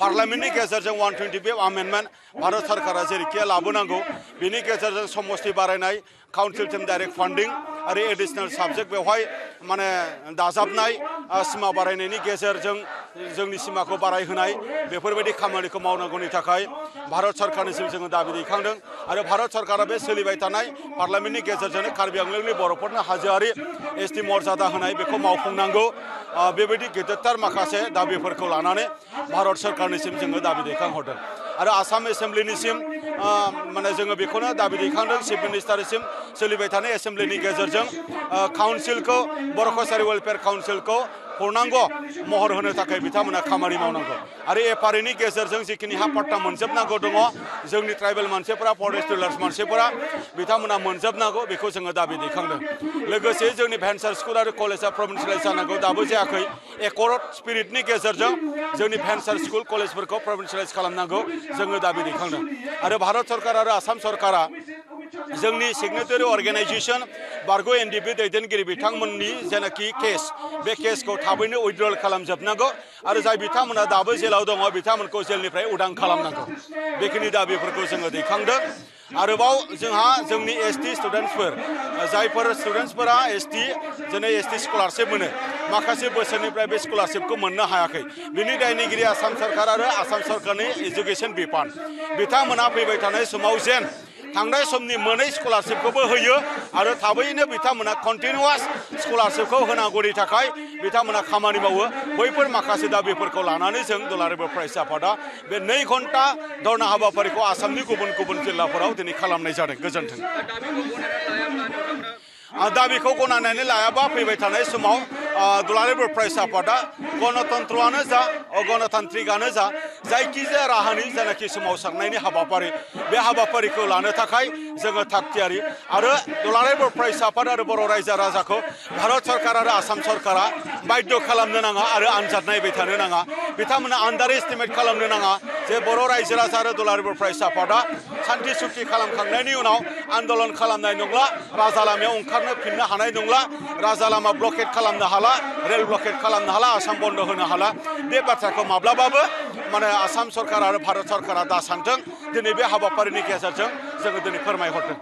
पार्लियामेन्टनि गेजेरजों 125 आमेन्डमेन्ट भारत सरकारा जेरैखि लाबोनांगौ बेनि गेजेरजों समस्ति बारायनाय काउन्सिल टिम डाइरेक्ट फान्डिं आरो एडिशनेल साबजेक्ट बेवहाय माने दाजाबनाय सिमा बारायनायनि गेजेरजों जोंनि सिमाखौ बारायहोनाय बेफोरबायदि खामानिखौ मावनांगौनि थाखाय भारत सरकारनिसिम जोङो दाबि दैखांदों आरो भारत सरकारा बे सोलिबाय थानाय पार्लियामेन्टनि गेजेरजों कार्बि आंलंनि बर'फोरनो हाजोआरि एसटि मर्यादा होनाय बेखौ मावफुंनांगौ बेबायदि गेदेरथार माखासे दाबिफोरखौ लानानै भारत सरकारनिसिम जोङो दाबि दैखांहरदों आरो आसाम एसेम्ब्लिनिसिम माने जोङो बेखौनो दाबि दैखांदों चिफ मिनिस्टारसिम सोलिबाय थानाय एसेम्ब्लिनि गेजेरजों काउन्सिलखौ बर' कसारि वेलफेयार काउन्सिलखौ पूर्णांग महर होनो थाखाय बिथांमोना खामानि मावनांगौ आरो एफआरएनि गेजेरजों जिखिनि हा पट्टा मोनजोबनांगौ दङ जोंनि ट्राइबेल मानसिफोरा फरेस्ट डिलार्स मानसिफोरा बिथांमोना मोनजोबनांगौ बेखौ जोङो दाबि दैखांदों लोगोसे जोंनि भेन्सार स्कुल आरो कलेजा प्रभिन्सियेलाइज जानांगौ दाबो जायाखै एकर्ड स्पिरिटनि गेजेरजों जोंनि भेन्सार स्कुल कलेजफोरखौ प्रभिन्सियेलाइज खालामनांगौ जोङो दाबि दैखांदों आरो भारत सरकार आरो आसाम सरकारा जोंनि सिगनेटारि अर्गेनाइजेशन बारग' एनडिपि दैदेनगिरि बिथांमोननि जेनाखि केस बे केसखौ थाबैनो उइथड्रल खालामजोबनांगौ आरो जाय बिथांमोना दाबो जेलाव दङ बिथांमोनखौ जेलनिफ्राय उदां खालामनांगौ बेखिनि दाबिफोरखौ जोङो दैखांदों आरोबाव जोंहा जोंनि एसटि स्टुडेन्टसफोर जायफोर स्टुडेन्टसफोरा एसटि जेने एसटि स्कलारशिप मोनो माखासे बोसोरनिफ्राय बे स्कलारशिपखौ मोननो हायाखै बिनि दायनिगिरि आसाम सरकार आरो आसाम सरकारनि एजुकेशन बिफान बिथांमोना फैबाय थानाय समाव जेन थांनाय समनि मोनै स्कलारशिपखौबो होयो आरो थाबैनो बिथांमोना कन्टिनिउआस स्कलारशिपखौ होनांगौनि थाखाय बिथांमोना खामानि मावो बैफोर माखासे दाबिफोरखौ लानानै जों दुलाराय बर' फरायसा आफादा बे 2 घन्टा धरना हाबाफारिखौ आसामनि गुबुन गुबुन जिल्लाफोराव दिनै खालामनाय जादों गोजोन्थों दाबिखौ गनायनानै लायाबा फैबाय थानाय समाव दुलाराय बर' फरायसा आफादा गणतन्त्रआनो जा अगणतान्त्रिकआनो जा जायखिजाया राहानि जेनाखि सोमावसारनायनि हाबाफारि बे हाबाफारिखौ लानो थाखाय जोङो थागथियारि आरो दुलाराय बर' फरायसा आफाद आरो बर' रायजो राजाखौ भारत सरकार आरो आसाम सरकारा बाध्य खालामनो नाङा आरो आनजाद नायबाय थानो नाङा बिथांमोना आन्डार एस्टिमेट खालामनो नाङा जे बर' रायजो राजा आरो दुलाराय बर' फरायसा आफादा शान्ति सुक्ति खालामखांनायनि उनाव आन्दलन खालामनाय नंला राजा लामायाव ओंखारनो फिननो हानाय नंला राजा लामा ब्लकेट खालामनो हाला रेल ब्लकेट खालामनो हाला आसाम बन्द होनो हाला बे बाथ्राखौ माब्लाबाबो माने आसाम सरकार आरो भारत सरकारा दा सानथों दिनै बे हाबाफारिनि गेजेरजों जोङो दिनै फोरमायहरदों।